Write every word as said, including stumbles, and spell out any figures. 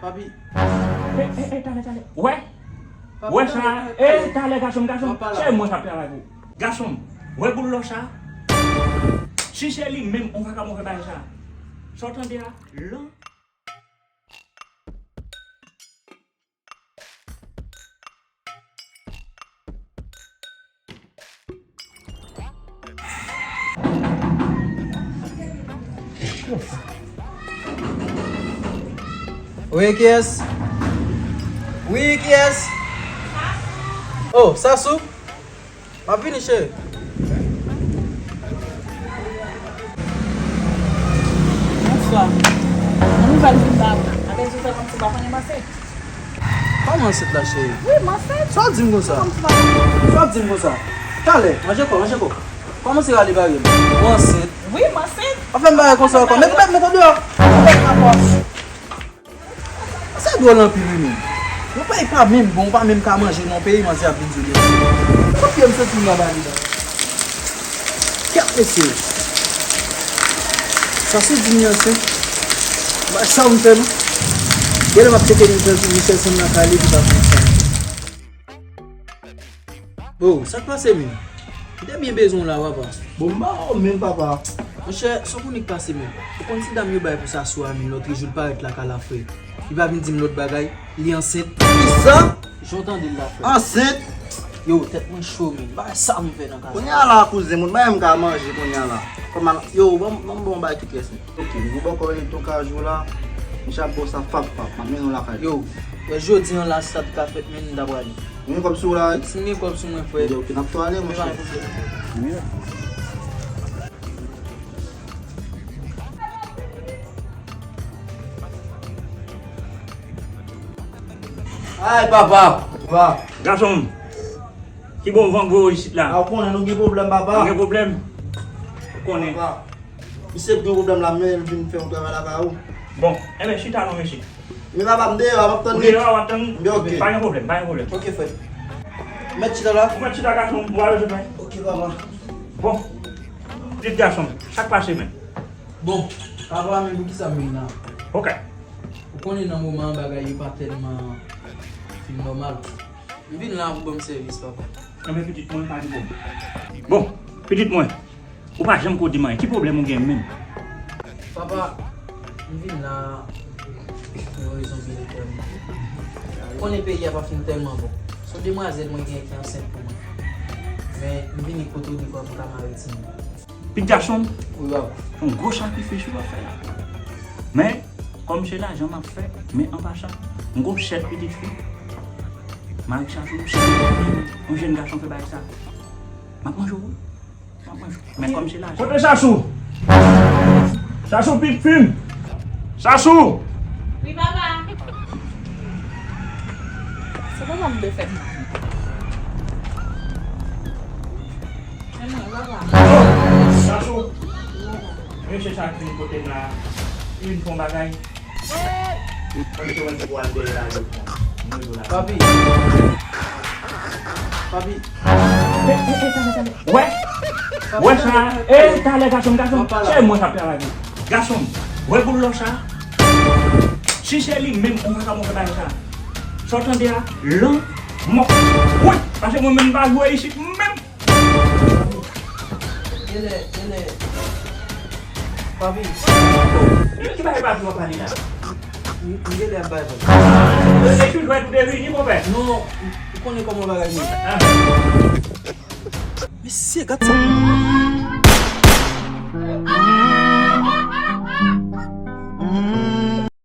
Papi. E, e, e, talè, talè. Wè? Papi, wè sa? Talè, talè. E, talè, gason m, gason m. Cheri, mwen k ap travay pou ou. Gason m, wè boul lò sa? Si se li menm, on vagabon fè bagay sa. Sa w tande a? Lan. Wi, kiyès? Wi, kiyès? Oh, Sasou? M ap vini, cheri. Bonswa. Yon nouvèl vin ba mwen. Apre di w fè kòmsi w pa konnen m ansent. Kòman ansent la, cheri? Wi, m ansent. Sa w di m konsa? Fè kòmsi w pa konnen. Sa w di m konsa? Talè, ranje kò, ranje kò. Kòmanse rale bagay m. Ou ansent? Wi, m ansent. Pa fè m bagay konsa ankò. Met, met, met deyò. Met nan pòch. Sa dwòl anpil, wi, menm. Yon peyi pa menm bon, ou pa menm ka manje nan yon peyi, manzè ap vin di w li ansent. Kot pye m soti m nan bali la? Kèt mesye. Sasou di m li ansent. Ba sa m fè m. Genlè m ap tcheke li, li fè sou Richardson lakay li, li pa konn sa. Bon, sa k pase menm? M te byen bezwen w la, papa. Bon, m ba w menm, papa. Monchè, sa w konnen k pase menm? Ou konn ti dam yo bay pou Sasou a menm, lòt jou l parèt lakay la, frè. Li pa vin di m lòt bagay, li ansent. Kisa? Jan w tande l la, frè. Ansent? Yo, tèt mwen cho, menm. Bagay sa m fè nan kaz la. Kounye a la, kouzen, moun bagay m ka manje kounye a la. Kòman, yo, ban m, ban m, ban m bay tout rès. Ok, m gen bòkò rele ton kajou la. Misye ap ba w sa fap fap. M ap mennen w lakay. Yo, wè jodi an la, si sa te ka fèt, menm m ta prale. Ou gen kòb sou ou la, wi? Si m gen kòb sou mwen, frè. Ok, ok, n ap prale, monchè. Ay, papa! Papa! Gason m, ki bon van gwo isit la? A, ou konnen nou gen pwoblèm, papa. Nou gen pwoblèm? Ou konnen. Papa, misye gen pwoblèm la, men l vin fè yon travay lakay ou. Bon, enben, chita non, mesye. Men papa, m deyò a, m ap tann li. Ou deyò a, w ap tann? Byen, ok. Pa gen pwoblèm, pa gen pwoblèm. Ok, frè. Mèt chita la? Ou mèt chita, gason m, m pral jwenn mwen. Ok, papa. Bon, pitit gason m, sa k pase menm? Bon, papa, men poukisa m vin la? Ok. Ou konnen nan moman an bagay yo pa tèlman fin nòmal. M vin la pou ban m sèvis, papa. Enben, pitit mwen, pa gen pwoblèm. Bon, pitit mwen, ou pa janm ko di m anyen. Ki pwoblèm ou gen menm? Papa, m vin la pou yon rezon byen enpòtan. Ou konnen peyi a pa fin tèlman bon. Se yon demwazèl mwen gen ki ansent pou mwen. Men, m vini kote w dekwa pou m ka mare timoun. Pitit gason m, wi, papa, se yon gwo sakrifis ou ap fè la. Men, kòm se lajan m ap fè, men an pasan, m gon sèt pitit fi. Mari Sasou, se yon jèn gason fè bagay sa. M ap manje w, wi. M ap manje w. Men kòm se lajan. Kote Sasou? Sasou, pitit fi m! Sasou! Wi, papa. Se kòman m te fè? Sasou, mesye sa k vin kote m la, li vin fè yon bagay. Papi. Papi. Wè? Wè sa? E, talè, gason m, gason m. Cheri, mwen k ap travay pou ou. Gason m, wè boul lò sa? Si se li menm, on vagabon fè bagay sa. Sa w tande a? Lanmò. Wi, paske mwen menm m pa jwe isit menm. Genlè, genlè. Papi. Ki bagay papi w ap pale la? M, m genlè ap bay vag. Yo te toujou wè tou de vini, konpè. Non, ou konnen kòman bagay ye. Ah. Mesye, gad sa.